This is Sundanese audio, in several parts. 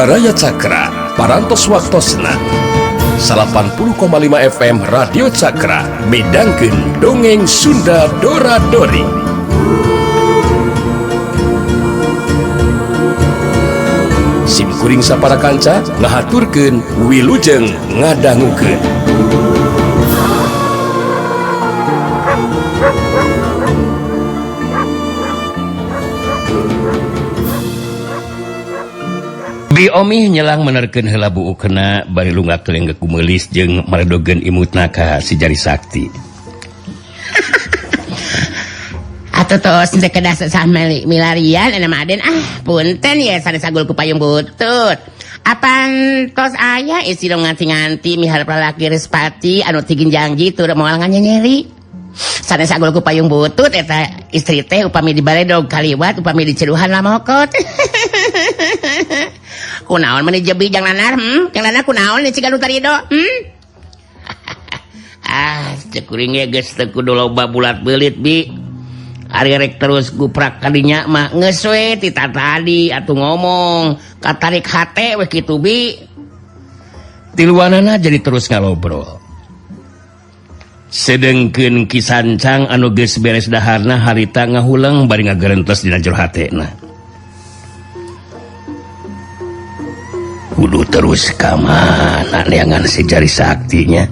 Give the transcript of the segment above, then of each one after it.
Baraya Cakra, Parantos Waktosna 80,5 FM Radio Cakra midangkeun Dongeng Sunda Dora Dori. Sim kuring sapara kanca ngahaturkeun wilujeng ngadangukeun. Bi Omih nyelang menerkeun heula buukna bari lunggak lenggek kumeulis jeung maredogeun imutna ka si Jari Sakti. Atuh tos teu kedah sesah milarian ana mah Aden, ah punten ye sanes sagul ku payung butut. Apan tos aya isi dong nganti-nganti miharep lalaki Respati anu tigin janji tur moal nganyenyeri. Sanes sagul ku payung butut eta istri teh upami di baledog kaliwat upami di ceduhan lamokot. Kunaon meni jebi jang nanar, Jang nanar kunaon ciga nu tarido, Ah, cek kuring ge geus teu kudu loba bulat beulit bi. Ari rek terus guprak kadinya mah geus we ti tadi atuh ngomong katarik hate we kitu bi. Tiluanana jadi terus ngalobrol. Sedengkeun Ki Sancang anu geus beres daharna harita ngahuleng bari ngagerentes dina jero hatena. Kudu terus ka mana neangan si Jari Saktinya.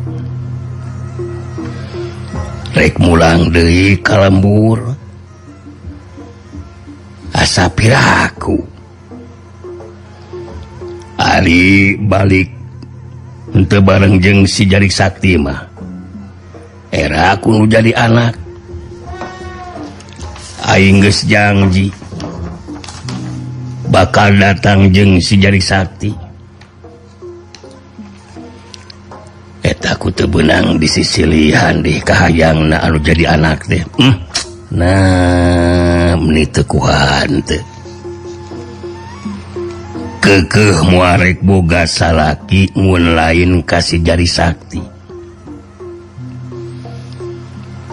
Rek mulang deui ka lembur. Asa piraku. Ari balik henteu bareng jeung si Jari Sakti mah. Era aku nu jadi anak. Aing geus janji bakal datang jeung si Jari Sakti. Eta ku teu beunang disisilihan di kahayangna anu jadi anak teh. Nah, meni teu kuhan teh. Keukeuh moal rek boga salaki mun lain ka si Jari Sakti.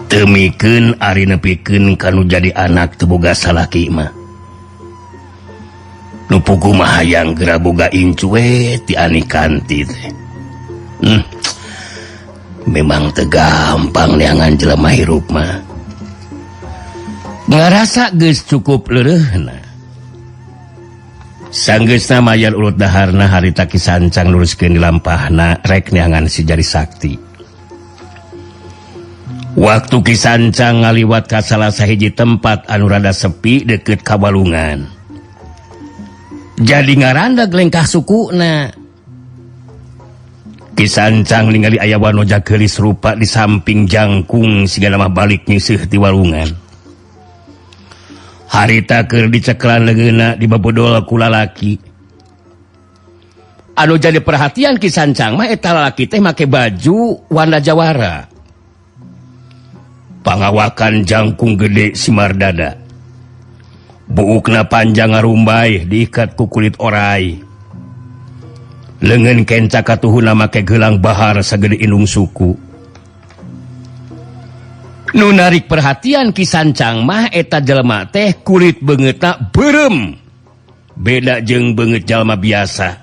Temikeun ari nepikeun kanu jadi anak teu boga salaki mah. Nu puguh mah hayang geura boga incu we ti Anikanti teh. Memang teu gampang neangan jelema hirup mah. Ngarasa geus cukup leureuhna. Sanggeusna mayar urut daharna harita Ki Sancang luruskeun dilampahna rek neangan si Jari Sakti. Waktu Ki Sancang ngaliwat ka salah sahiji tempat anu rada sepi deket ka walungan. Jadi ngarandag lengkah sukuna. Ki Sancang ningali aya wanoja geulis rupa di samping jangkung sigana mah balik nyeuseih ti walungan. Harita keur dicekelan leungeunna dibabodol ku lalaki. Anu jadi perhatian Ki Sancang mah eta lalaki teh make baju warna jawara. Pangawakan jangkung gede simar dada. Buukna panjang ngarumbay diikat ku kulit orai. Leungeun kenca katuhuna make gelang bahar sagede indung suku. Nu narik perhatian Ki Sancang mah eta jelema teh kulit beungeutna beureum. Beda jeung beungeut jalma biasa.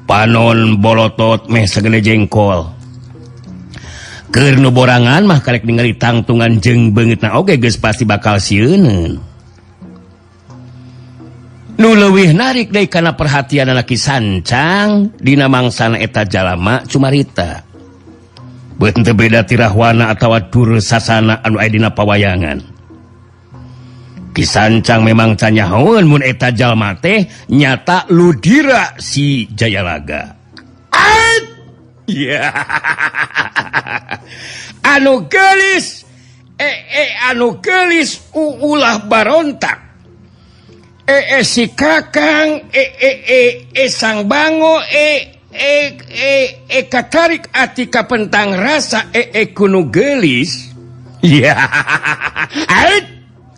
Panon bolotot meh sagede jengkol. Keur nu borangan mah karek ningali tangtungan jeung beungeutna oge geus pasti bakal sieuneun. Nu leuwih narik deui kana perhatian Ki Sancang dina mangsana eta jalama cumarita. Beut teu beda ti Rahwana atawa Dursasana anu aya dina pawayangan. Ki Sancang memang canyahoeun mun eta jalma teh nyata Ludira si Jayalaga. Ya. Anu geulis anu geulis ulah barontak. Si Kakang sang Bango katarik ati kapentang rasa kuno geulis. Ya.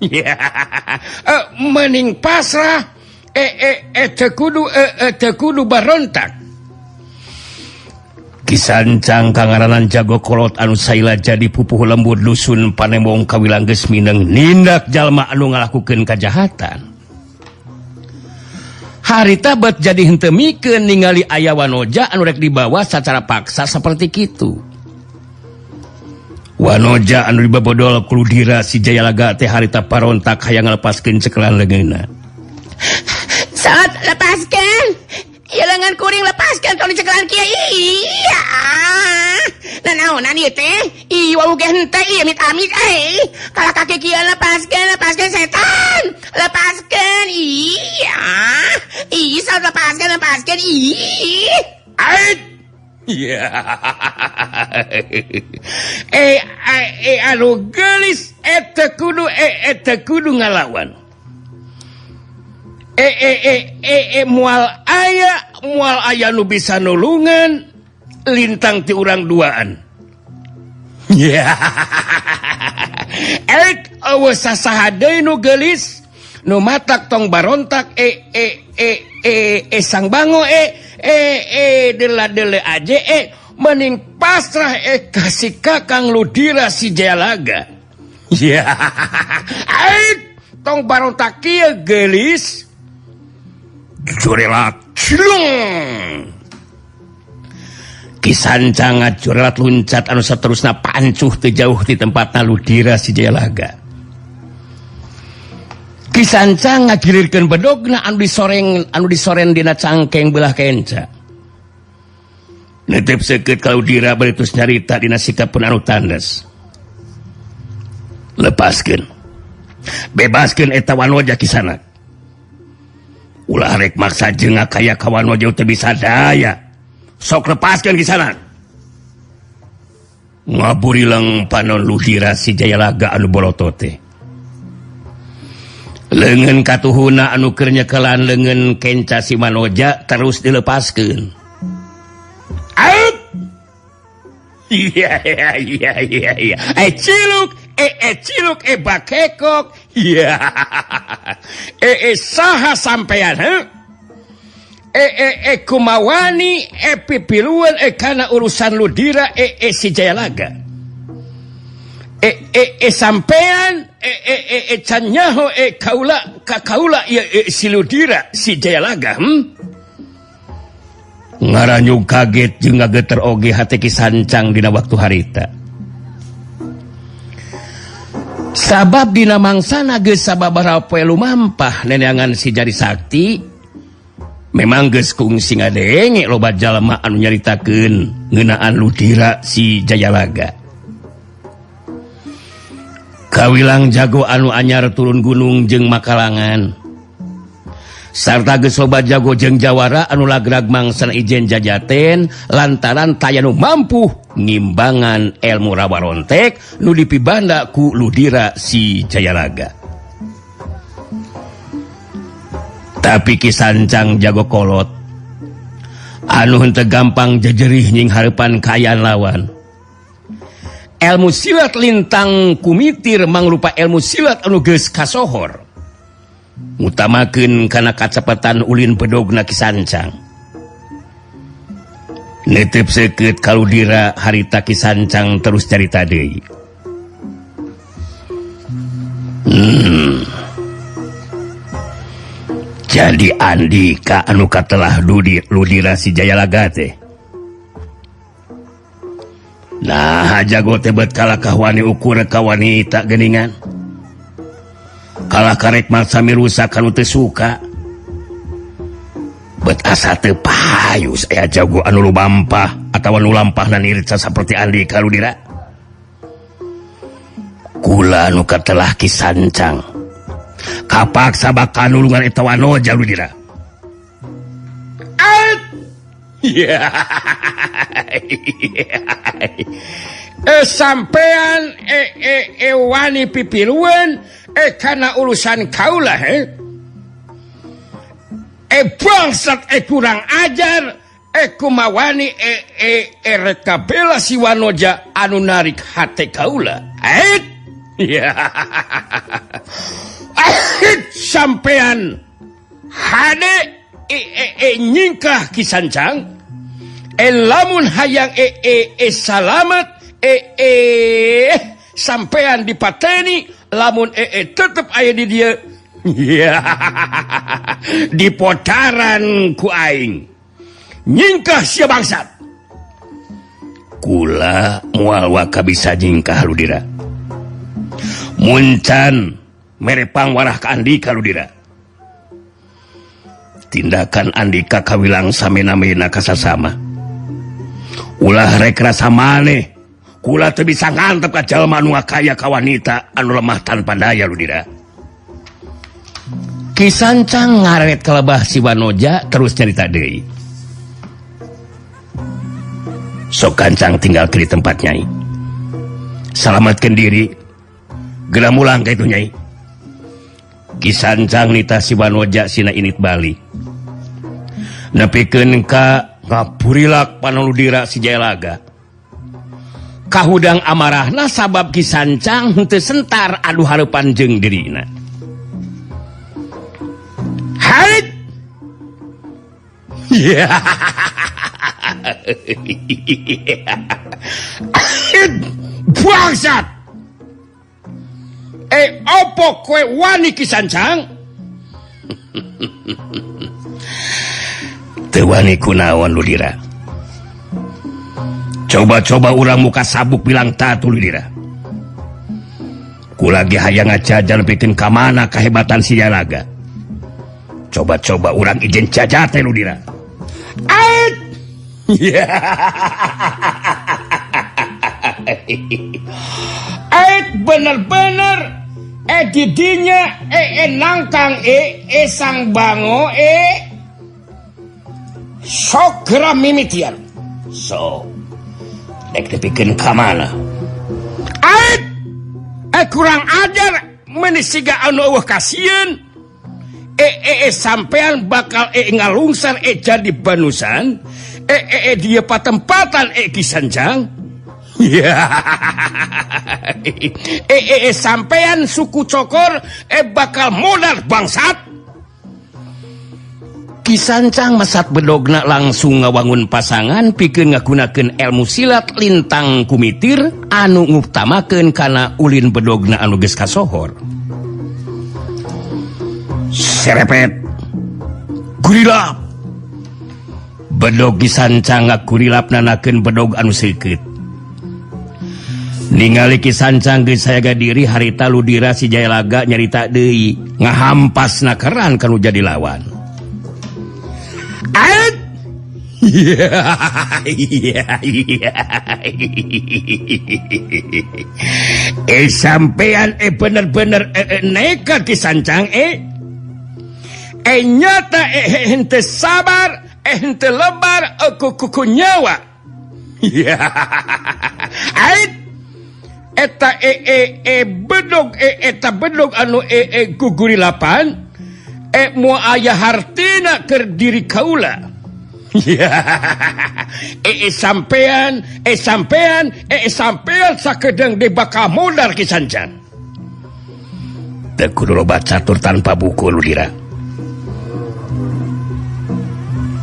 Ya. Mening pasrah teu kudu barontak. Ki Sancang kangaranan jago kolot anu saila jadi pupuh lembur dusun Panembong kawilang geus mineng nindak jalma anu ngalakukeun kajahatan. Harita bet jadi henteu mikeun ningali aya Wanoja anu rek dibawa secara paksa seperti kitu. Wanoja anu dibabodol ku Ludira si Jayalaga teh harita parontak hayang ngalepaskeun cekelan leungeunna. Saat lepaskan. Ieu lengan kuring lepaskan tong dicekelan kieu. Iya. Nanaonan ieu teh? Ih, wau ge henteu ieu amit-amit eh. Kalah kaki kieu lepaskan, lepaskan setan. Lepaskan. Iya. Ih, saat lepaskan, lepaskan. Ih. Ait. Iya. Eh, eh, eh, anu geulis eta kudu eta kudu ngalawan. Eh, eh, eh, eh, eh, moal aya nu bisa nulungan lintang ti urang duaan. Ya. Ek eueuh sasaha deui nu geulis nu matak tong barontak eh eh eh eh eh sang bango eh eh eh dela-dele aja eh mending pasrah eh kasih Kakang Ludira si Jayalaga. Ya. Ait tong barontak kieu geulis. Jurelat cilung. Ki Sancang ngajurelat luncat anu saterusna pancuh teu jauh ti tempatna Ludira si Jayalaga. Ki Sancang ngagilirkeun bedogna anu disoreng dina cangkeng belah kenca. Netep seukeut ka Ludira bari tos nyarita dina sikapun anu tandes. Lepaskeun. Bebaskeun eta Wanoja kisanak. Ulah rek maksa jeung kaya ka Wanoja teu bisa daya. Sok lepaskeun kisanak. Ngaburilang panon Ludira si Jayalaga anu boloto teh. Leungeun katuhuna anu keur nyekelan leungeun kenca si Manoja terus dilepaskeun. Ait! Iya iya iya iya iya. Eh ciluk, eh eh ciluk, eh bakekok. Iya. Eh eh saha sampean, he? Eh eh eh kumawani, eh pipiluan, eh kana urusan Ludira, eh eh si Jayalaga. Eh eh eh sampean, eh eh eh eh can nyaho eh kaula ka kaula ya eh, si Ludira si Jayalaga, Ngaranyug kaget jeung ngageter oge hate Ki Sancang dina waktu harita. Sabab dina mangsana geus sababaraha poe lumampah neneangan si Jari Sakti memang geus kungsi ngadenge loba jalma anu nyaritakeun ngeunaan Ludira si Jayalaga. Kawilang jago anu anyar turun gunung jeung makalangan. Sarta geus loba jago jeung jawara anu lagrag mangsana ijen jajaten lantaran taya nu mampu ngimbangan ilmu rawarontek nu dipibanda ku Ludira si Jayalaga. Tapi Ki Sancang jago kolot anu henteu gampang jejerih nying hareupan kaayaan lawan. Ilmu silat lintang kumitir mangrupa ilmu silat anu geus kasohor. Ngutamakeun kana kacepatan ulin bedogna Ki Sancang. Netep seukeut ka Ludira harita Ki Sancang terus carita deui. Jadi Andika anu katelah Ludira si Jayalaga teh. Nah, jago teh bet kalah ka wani ukur ka wanita geuningan. Kalah karek maksa mirusak kanu teu suka. Bet asa teu payu saya jago anu lumampah atawa nu lampahna nirca seperti Andika Ludira. Kula nu katelah Ki Sancang. Kapaksa bakal nulungan eta Wanoja Ludira. Ait! Ya. Eh sampean eh eh eh wani pipiluan eh kana urusan kaula he. Eh bangsat eh kurang ajar eh kumawani eh eh eh reka bela si Wanoja anu narik hate kaula. Ait! Ya. Ait sampean hade eh eh eh nyingkah Ki Sancang. Eh lamun hayang eh eh eh salamet eh eh sampean dipateni lamun eh eh tetep aya di dieu. Dipotaran ku aing. Nyingkah sia bangsat. Kula moal waka bisa nyingkah Ludira. Muncan mere pangwarah ka Andika Ludira. Tindakan Andika kawilang samena-mena kasasama. Ulah rek rasa maneh, kula teu bisa ngantep ka jalma anu kaya ka wanita anu lemah tanpa daya Ludira. Ki Sancang ngaret kalebah si Wanoja terus nyarita deui. Sok kancang tinggal ke di tempat nyai. Salamatkeun diri. Geura mulang ka itu nyai. Ki Sancang nitah si Wanoja sina init balik. Nepikeun ka ngapurilak panoludira si Jayalaga. Kahudang amarahna sabab Ki Sancang henteu sentar adu hareupan jeung dirina. Harit. Bangsat. Opo kowe wani Ki Sancang? Teu wani kunaon Ludira. Coba-coba urang muka sabuk bilang tatu Ludira. Kula ge hayang ngajajan pikeun ka mana kahebatan si Jayalaga. Coba-coba urang ijen jajate Ludira. Ait. Ait bener-bener didinya nangkang sang bango sok geura mimitian. So rek dipikeun ka mana? Ait kurang ajar meuni siga anu eueuh kasieun. Sampean bakal ngalungsar jadi banusan. Dia patempatan Ki Sancang. Sampean suku cokor bakal modal bangsat. Ki Sancang mesat bedogna langsung ngawangun pasangan pikeun ngagunakeun ilmu silat lintang kumitir anu ngutamakeun kana ulin bedogna anu geus kasohor. Serepet gurilap. Bedog Ki Sancang ngagurilap nanakeun bedog anu seukeut. Ningali Ki Sancang geus sayaga diri harita Ludira si Jayalaga nyarita deui ngahampasna keran kanu jadi lawan. Ait. Sampean bener-bener nekat Ki Sancang nyata henteu sabar henteu lebar kuku nyawa. Ait eta bedog eta bedog anu gugurilapan moal aya hartina keur diri kaula. Sampean sampean sampean sakedeung de bakal modar Ki Sancang. Teu kudu loba catur tanpa buku Ludira.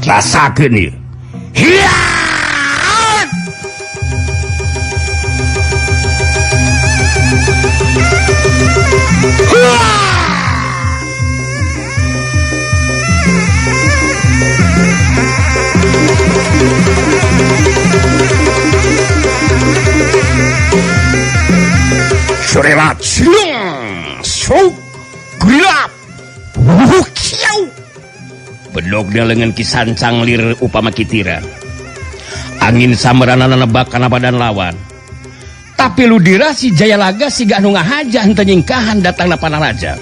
Rasakeun ieu. Hiat! Surelat siung sok gelap. Bedogna leungeun Ki Sancang lir upama kitira. Angin sameranana nebak kana badan lawan. Tapi Ludira si Jayalaga siga anu ngahaja henteu nyingkahan datangna panaraja.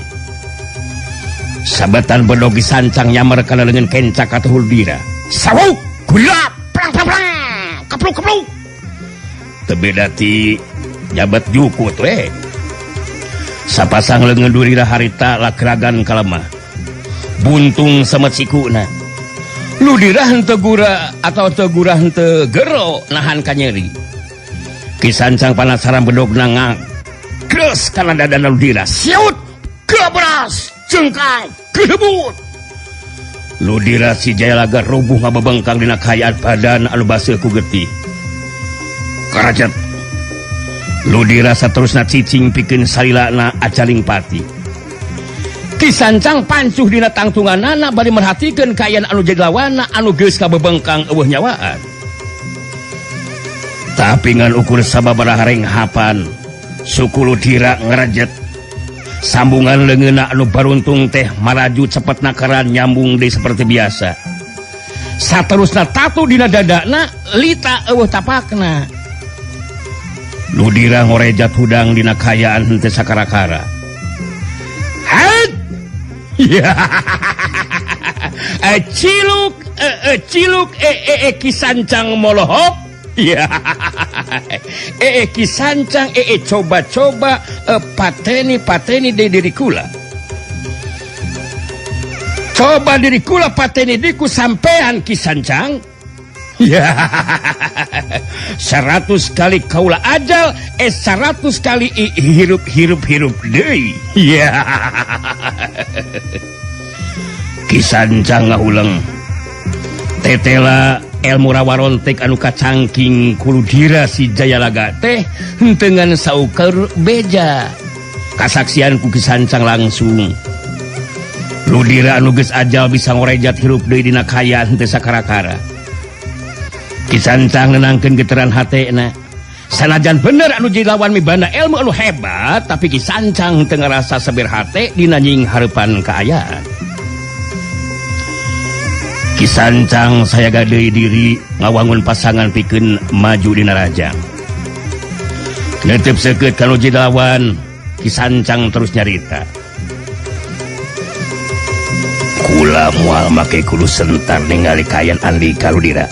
Sabetan bedog Ki Sancang nyamer kana leungeun kencak ka Ludira. Sawuk gulap prang prang prang kepluk kepluk. Teu beda ti jabat jukut we. Sapasang leungeun Ludira harita lakragan kalemah. Buntung semet sikuna. Ludira henteu gura atau teu gura henteu gero nahan kanyeri. Ki Sancang panasaran bedogna ngagres kana dadana Ludira. Siut gabras jengkang gedebut. Ludira si Jayalaga rubuh ngabebengkang dina kaayaan badan anu baseuh ku getih. Karajet. Ludira saterusna cicing pikeun salilana acaling pati. Ki Sancang pancuh dina tangtunganana bari merhatikeun kaayaan anu jadi lawanna anu geus kabebengkang eueuh nyawaan. Tapi ngan ukur sababaraha renghapan suku Ludira ngarejet. Sambungan leungeunna anu baruntung teh maraju cepet nakaran nyambung deui seperti biasa. Saterusna tatu dina dadana lita eueuh tapakna. Ludira ngorejat hudang dina kayaan henteu sakara-kara. Haet! Ciluk ciluk Ki Sancang molohok. Ki Sancang coba-coba pateni di diri kula. Coba diri kula pateni diku sampean Ki Sancang. 100 kali kaula ajal 100 kali hirup hirup hirup deui. Ki Sancang ngahuleng. Tetela ilmu rawarontek anu kacangking kuludira si Jayalaga teh henteu ngan saukur beja. Kasaksian ku Ki Sancang langsung. Ludira anu geus ajal bisa ngorejat hirup deui dina kayaan henteu sakara-kara. Ki Sancang nenangkeun getaran hatena. Sanajan bener anu jadi lawan mibanda ilmu anu hebat, tapi Ki Sancang teu ngarasa sabir hate dina nying hareupan kaayaan. Ki Sancang sayaga deui diri ngawangun pasangan pikeun maju dina rajang. Neuteup seukeut ka nu jadi lawan, Ki Sancang terus nyarita. Kula moal make kudu sentar ningali kaayaan Andika Ludira.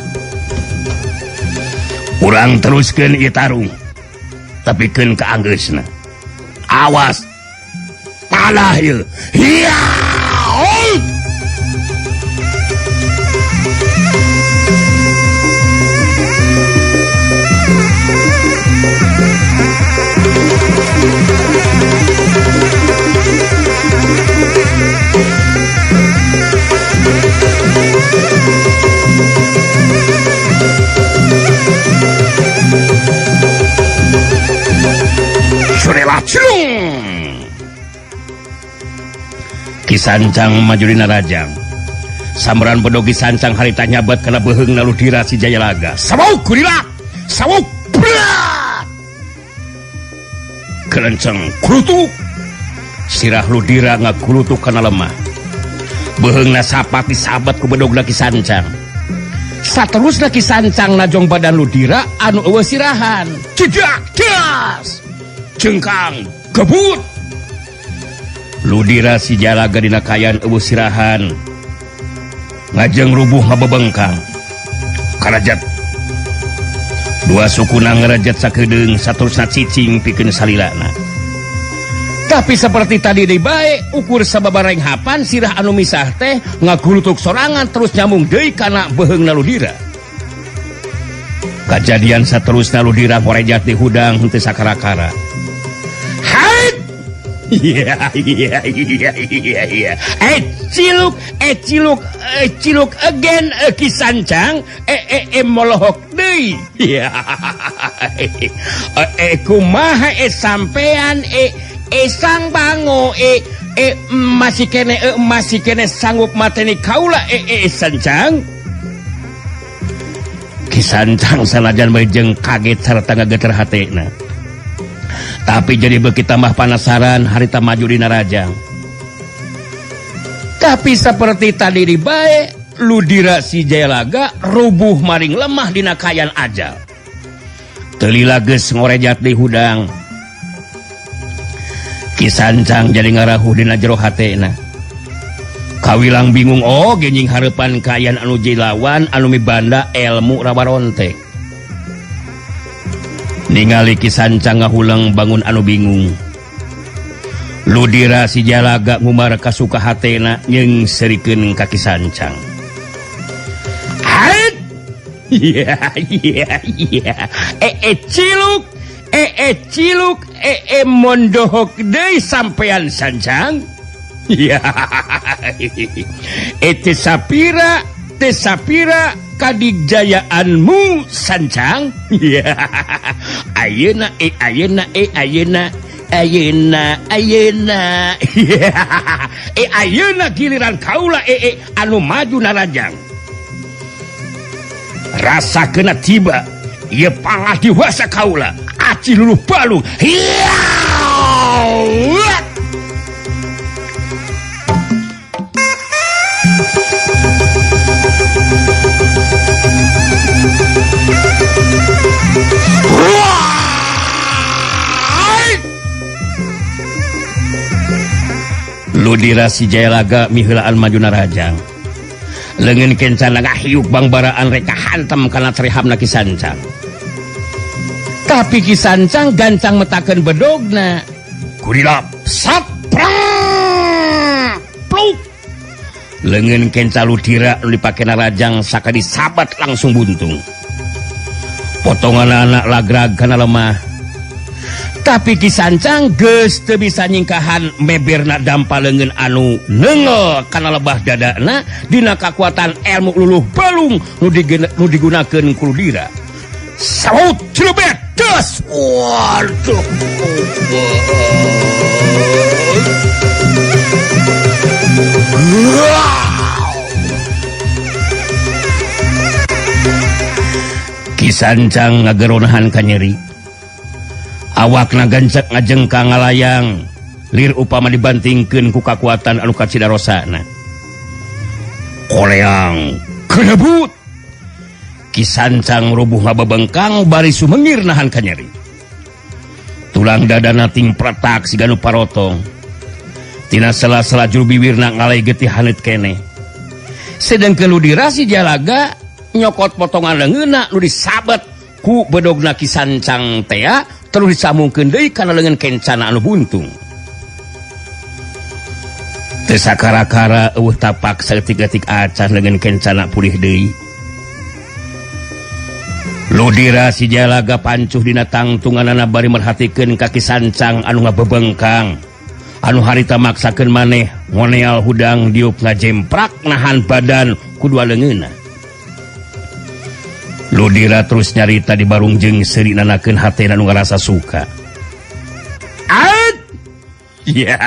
Urang teruskeun ieu tarung. Tapi keun ka anggeusna. Awas. Panah ieu. Hiya! Ki Sancang maju dina rajang. Sambaran bedog Ki Sancang harita nyabat kana beuheungna Ludira si Jayalaga. Sawuk gurila, sawuk berat. Kelenceng krutuk. Sirah Ludira ngakulutuk kana lemah. Beuheungna sapat disabat ku bedogna Ki Sancang. Saterusna Ki Sancang najong badan Ludira anu eueuh sirahan. Cedak das. Cengkang kebut. Ludira si Jalaga dina kayan eueuh sirahan. Ngajeng rubuh ngabebengkang. Karajat. Dua sukuna ngerejat sakedeung saterusna cicing pikeun salilana. Tapi seperti tadi deui bae ukur sababareng hapan sirah anu misah teh ngagulutuk sorangan terus nyambung deui kana beuheungna Ludira. Kajadian saterusna Ludira ngorejat di hudang henteu sakara-kara. Iya iya iya iya iya. Ciluk ciluk ciluk again Ki Sancang molohok deui. Iya. Kumaha sampean sang bango masih kene sanggup mateni kaula Sancang. Ki Sancang sanajan bae jeung kaget sarta ngageter hatena. Tapi jadi beuki tambah penasaran harita maju dina rajang. Tapi seperti tadi di bae Ludira si Jayalaga rubuh maring lemah dina kayan ajal. Teu lila geus ngorejat di hudang. Ki Sancang jadi ngarahuh dina jero hatena. Kawilang bingung oge nying hareupan kaayaan anu jilawan anu mibanda ilmu rawaronte. Ningali Ki Sancang ngahuleng bangun anu bingung. Ludira si Jalaga ngumar kasuka hatena jeung serikeun ka Ki Sancang. Haet! Iya iya iya. Ciluk, ciluk, mondohok deui sampean Sancang. Iya. Teu sapira kadigjayaanmu Sancang. Iya. Ayeuna ayeuna ayeuna Ayeuna ayeuna ayeuna giliran kaula anu maju narajang. Rasa kena tiba ieu pangadiwasa kaula aci luluh balung. Ludira si Jayalaga miheulaan maju narajang. Leungeun kencana ngahiuk bangbaraan rek hantam kana trehamna Ki Sancang. Tapi Ki Sancang gancang metakeun bedogna. Kurilap sat prang pluk. Leungeun kenca Ludira nu dipake narajang sakadi sabat langsung buntung. Potongan anak lagrag kana lemah. Tapi Ki Sancang geus teu bisa nyingkahan meberna dampa leungeun anu neungel kana lebah dadana dina kakuatan ilmu luluh balung nu digunakeun ku Ludira. Saut cilebet des. Waduh. Ki Sancang ngageronahan ka nyeri. Awakna gancet ngajengkang ngalayang lir upama dibantingkeun ku kakuatan anu kacidarosana. Koleang kenebut. Ki Sancang rubuh ngabebengkang bari sumengir nahan ka nyeri. Tulang dadana ting pretak siga nu parotong. Tina sela-sela juru biwirna ngalai getih haneut keneh. Sedengkeun Ludira si Jalaga nyokot potongan leungeunna nu disabet ku bedogna Ki Sancang tea terus disambungkeun deui kana leungeun kencana anu buntung. Teu sakara-kara eueuh tapak saeutik-eutik acan leungeun kencana pulih deui. Ludira si Jalaga pancuh dina tangtunganana bari merhatikeun ka Ki Sancang anu ngabebengkang. Anu harita maksakeun maneh ngoneal hudang diuk ngajemprak nahan badan ku dua leungeunna. Ludira terus nyarita di barung jeung seuri nanakeun hatena nu ngarasa suka. Ait. Ya.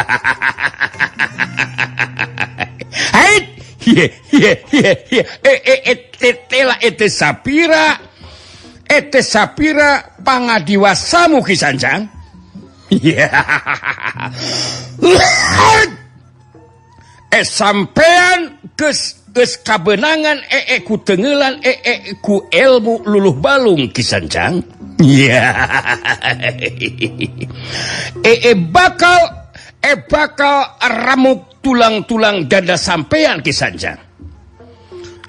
Ait. Ye ye ye ye. Tetela ete sapira. Ete sapira pangadiwasamu Ki Sancang. Ya. Sampean geus geus kabenangan ku tengelan ku ilmu luluh balung Ki Sancang. Ya. Bakal ramuk tulang-tulang dada sampean Ki Sancang.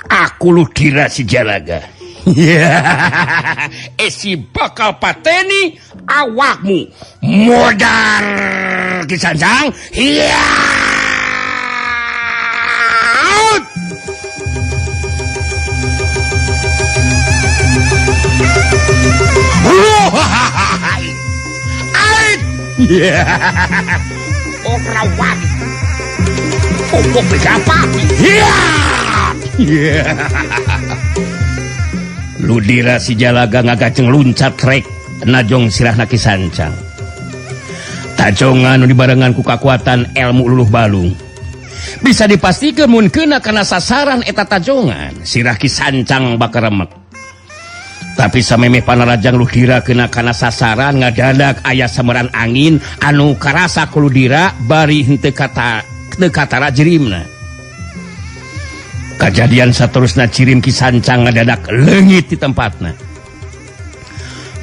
Aku Ludira si Jalaga. Ya. Si bakal pateni awakmu modar Ki Sancang. Ya. Ora wani. Opo pegapati. Ludira si Jalaga ngagaceng luncat rek najong sirahna Ki Sancang. Tajongan nu dibarengan ku kakuatan ilmu luluh balung. Bisa dipastikeun mun keuna kana sasaran eta tajongan, sirah Ki Sancang bakal remek. Tapi samemeh panarajang Ludira kena kana sasaran ngadadak aya sameran angin anu karasa ku Ludira bari henteu katara jirimna. Kajadian saterusna cirim Ki Sancang ngadadak leungit di tempatna.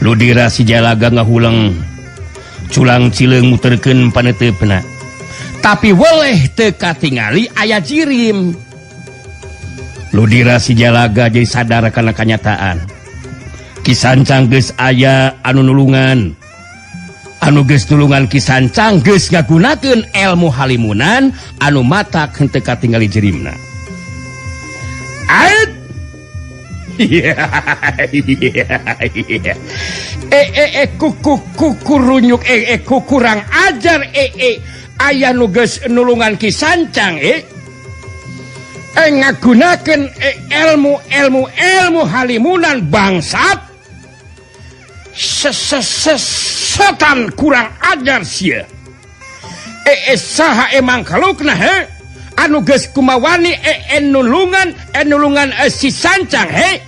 Ludira si Jalaga ngahuleng culang cileung muterkeun paneuteupeuna. Tapi weleh teu katingali aya jirim. Ludira si Jalaga jadi sadar kana kanyataan. Ki Sancang geus aya anu nulungan. Anu geus nulungan Ki Sancang geus ngagunakeun ilmu halimunan anu matak henteu katingali jirimna. Ait. Kuku runyuk kurang ajar aya nu geus nulungan Ki Sancang ngagunakeun ilmu ilmu halimunan bangsat. Setan kurang ajar sia. Saha emang kalukna he? Anu geus kumawani nulungan si Sancang he?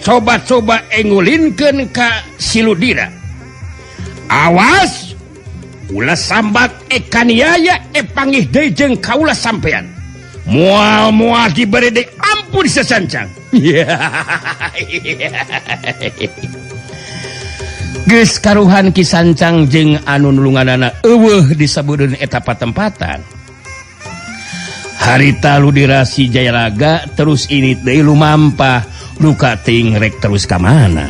Coba-coba engulinkeun ka si Ludira. Awas ulah sambat kaniaya panggih deui jeung kaula sampean. Moal-moal diberi deui ampun si Sancang. Geus karuhan Ki Sancang jeung anu nulunganana eueuh disebutkeun eta patempatan. Harita Ludira si Jayaraga terus ini deui lumampah luka ting rek terus ka mana.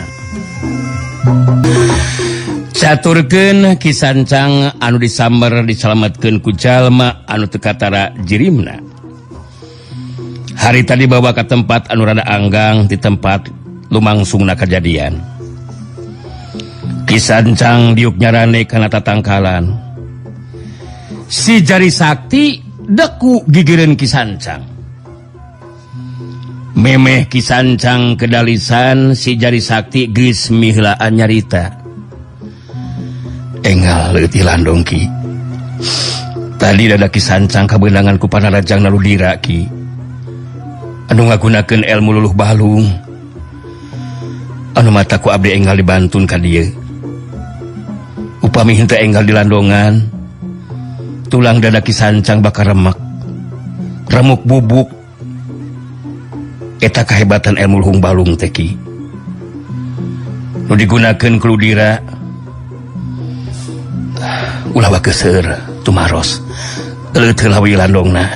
Caturkeun Ki Sancang anu disamber disalametkeun ku jalma anu teu katara jirimna. Harita dibawa ka tempat anu rada anggang di tempat lumangsungna kajadian. Ki Sancang diuk nyarane kana tatangkalan. Si Jari Sakti deku gigireun Ki Sancang. Memeh Ki Sancang kedalisan si Jari Sakti geus miheulaan nyarita. Enggal leutik landong Ki. Tadi dada Ki Sancang kabeunangan ku panarajang Ludira Ki. Anu ngagunakeun ilmu luluh balung. Anu mata ku abdi enggal dibantun ka dieu. Upami henteu enggal dilandongan, tulang dada Ki Sancang bakal remek. Remuk bubuk. Eta kahebatan ilmu luhung balung teh Ki. Nu digunakeun ku Ludira. Ulah wakeuseur tumaros. Leuteut heula we landongna.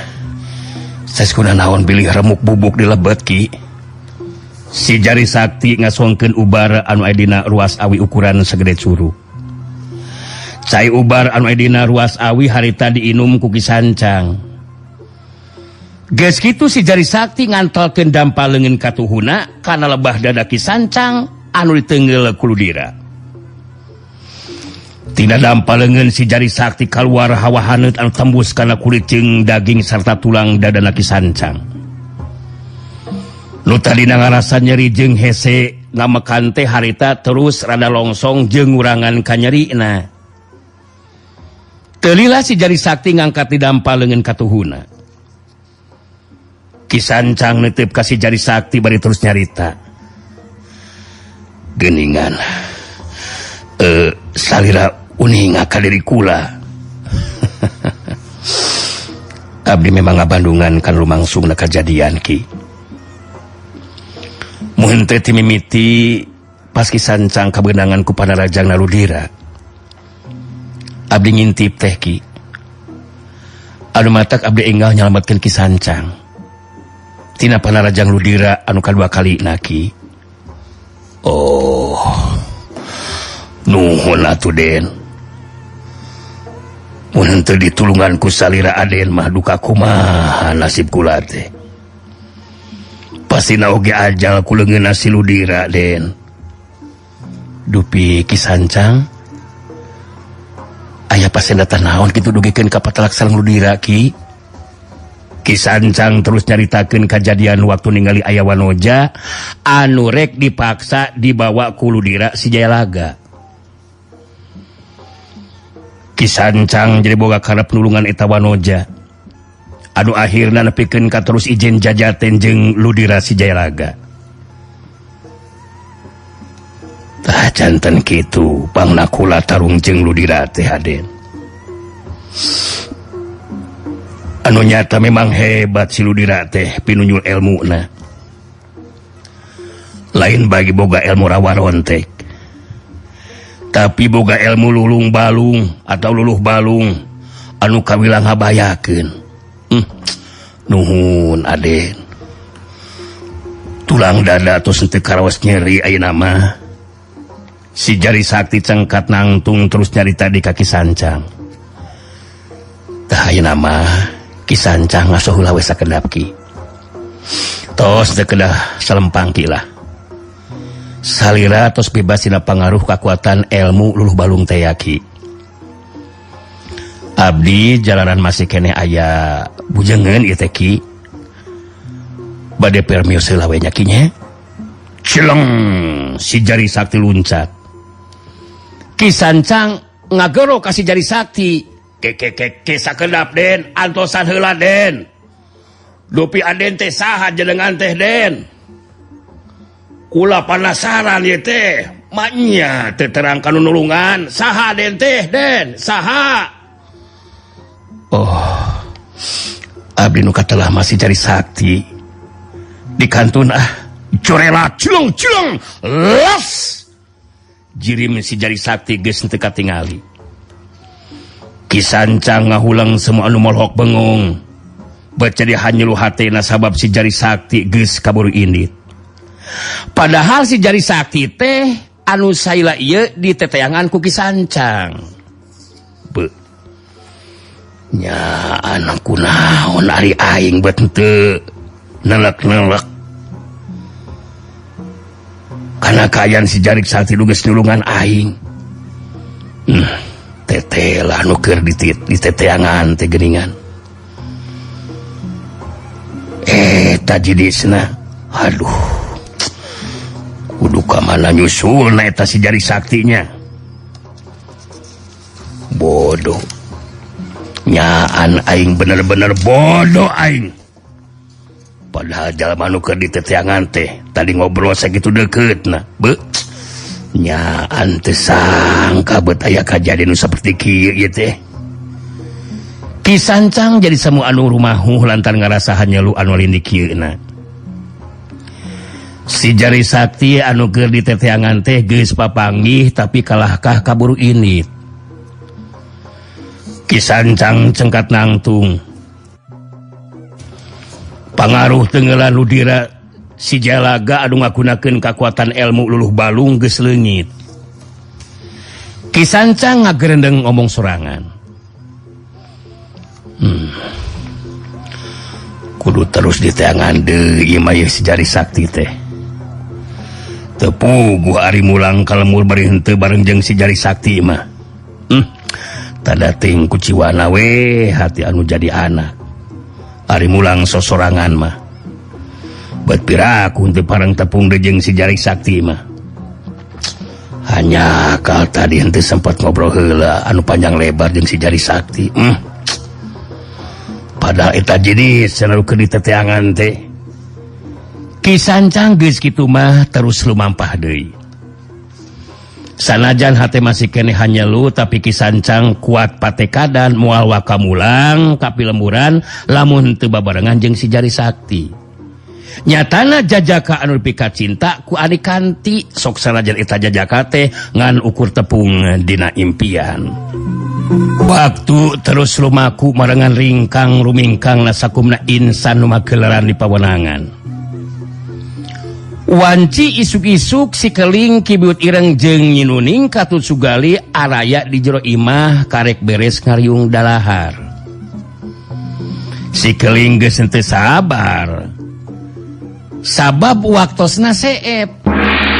Saeskuna naon bilih remuk bubuk di lebet Ki. Si Jari Sakti ngasongkeun ubar anu aya dina ruas awi ukuran sagede curug. Cai ubar anu aya dina ruas awi harita diinum ku Ki Sancang. Geus kitu si Jari Sakti ngantelkeun dampa leungeun katuhuna kana lebah dada Ki Sancang anu diteungeul ku Ludira. Tina dampa leungeun si Jari Sakti kaluar hawa haneut anu tembus kana kulit jeung daging sarta tulang dadana Ki Sancang. Nu tadina ngarasa nyeri jeung hese ngamekan teh harita terus rada longsong jeung ngurangan kanyerina. Teu lila si Jari Sakti ngangkat di dampa leungeun katuhuna. Ki Sancang neuteup ka si Jari Sakti bari terus nyarita. Geuningan salira uninga ka diri kula. Abdi memang ngabandungan kan lumangsungna kajadian Ki. Mun teh ti mimiti pas Ki Sancang kabeunangan ku panarajang Ludira. Abdi ngintip teh Ki. Anu matak abdi enggal nyalametkeun Ki Sancang. Tina panarajang Ludira anu kadua kali na Ki. Oh. Nuhun atuh Den. Mun henteu ditulungan ku salira Aden mah duka kumaha nasib kula teh. Pastina oge ajal ku leungeunna si Ludira Den. Dupi Ki Sancang aya pasendata naon kitu dugikeun ka patelak sareng Ludira Ki. Ki Sancang terus nyaritakeun kajadian waktu ningali aya wanoja anu rek dipaksa dibawa ku Ludira si Jayalaga. Ki Sancang jadi boga karep nulungan eta wanoja. Anu akhirna nepikeun ka terus ijen jajaten jeung Ludira si Jayalaga. Tah janten kitu pangna kula tarung jeung Ludira teh Aden. Anu nyata memang hebat si Ludira teh pinunyul elmuna. Lain bagi boga ilmu rawarontek. Tapi boga ilmu lulung balung atau luluh balung anu kawilang ngabayakeun. Nuhun Aden. Tulang dada tos henteu karaos nyeri ayeuna mah. Si Jari Sakti cengkat nangtung terus nyarita di kaki Sancang. Tah ayeuna mah Ki Sancang ngaso heula we sakedap Ki. Tos teu kedah salempang Ki lah. Salira tos bebas tina pangaruh kakuatan ilmu luluh balung teh Ki. Abdi jalanan masih keneh aya bujengeun ieu teh Ki. Bade permios heula we nya Ki nya. Cileng si Jari Sakti luncat. Ki Sancang ngagero ka si Jari Sakti. Ke ke ke ke, sakedap, Den, antosan heula, Den. Dupi Aden teh saha jenengan teh, Den? Kula penasaran ieu teh. Maknya teh terang kanu nulungan. Saha Den teh, Den? Saha? Oh, abdi nu katelah masih Jari Sakti. Di kantun ah, corela cileng cileng las. Jirim si Jari Sakti geus teu katingali. Ki Sancang ngahulang semua anu molhok bengong. Bet jadi hanyelu hatena sabab si Jari Sakti geus kaburu indit. Padahal si Jari Sakti teh anu saila ieu diteteangan ku Ki Sancang. Be. Nya anak kunaon ari aing bet henteu nelek-nelek. Karena kaayaan si Jari Sakti nu geus nulungan aing. Tete lah nu keur diteteangan teh geuningan. Eh, tajidisna. Aduh. Kudu ka mana nyusul na eta si Jari Saktinya. Bodoh. Nyaan aing, bener-bener bodoh aing. Padahal jalma nu keur diteteangan teh tadi ngobrol sakitu deukeutna. Be. Nyaan teu sangka bet aya kajadian nu saperti kieu ieu teh. Ki Sancang jadi semua anu rumahu lantaran ngarasa hanyelu anu lindik kieu. Si Jari Sakti anu keur diteteangan teh geus papanggih, tapi kalahkah kaburu indit. Ki Sancang cengkat nangtung. Pangaruh tenggelan ludira si Jalaga anu ngagunakeun kakuatan ilmu luluh balung geus leungit. Ki Sancang ngagerendeng ngomong sorangan. Kudu terus diteangan deui ieu mah si Jari Sakti teh. Teu puguh ari mulang ka lembur bari henteu bareng jeung si Jari Sakti mah. Tada ting kuciwana we hati anu jadi anak. Ari mulang sosorangan mah. Bet piraku henteu pareng tepung deui jeung si Jari Sakti mah. Hanya kal tadi henteu sempat ngobrol heula anu panjang lebar jeung si Jari Sakti. Padahal eta jadi selalu keur diteteangan teh. Ki Sancang geus kitu mah terus lumampah deui. Sanajan hate masih keneh hanyelu, tapi Ki Sancang kuat patekadan moal waka mulang ka pilemburan lamun teu babarengan jeung si Jari Sakti. Nyatana jajaka anu cinta ku Ani Kanti, sok sanajan eta jajaka teh ngan ukur tepung dina impian. Waktu terus lumaku marengan ringkang rumingkang nasakumna insan nu magelaran di pawenangan. Wanci isuk-isuk si Keling, Ki Buyut Ireng jeung Nyi Nuning katut Sugali araya di jero imah karek beres ngariung dalahar. Si Keling geus henteu sabar. Sabab waktosna seep.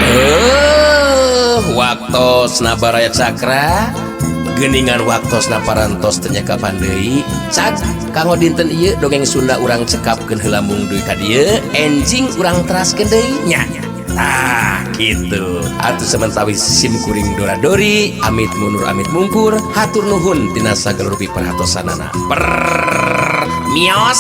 Eh, waktosna, Baraya Cakra. Geningan waktosna parantos teu kapan deui. Cak, kanggo dinten ieu dongeng Sunda urang cekapkeun heula mung dugi ka dieu, enjing urang teraskeun deui nya. Tah, gitu. Atuh samentawis sim kuring dora dori, amit mundur amit mungkur, hatur nuhun tina sagala rupi perhatosanana. Per mios.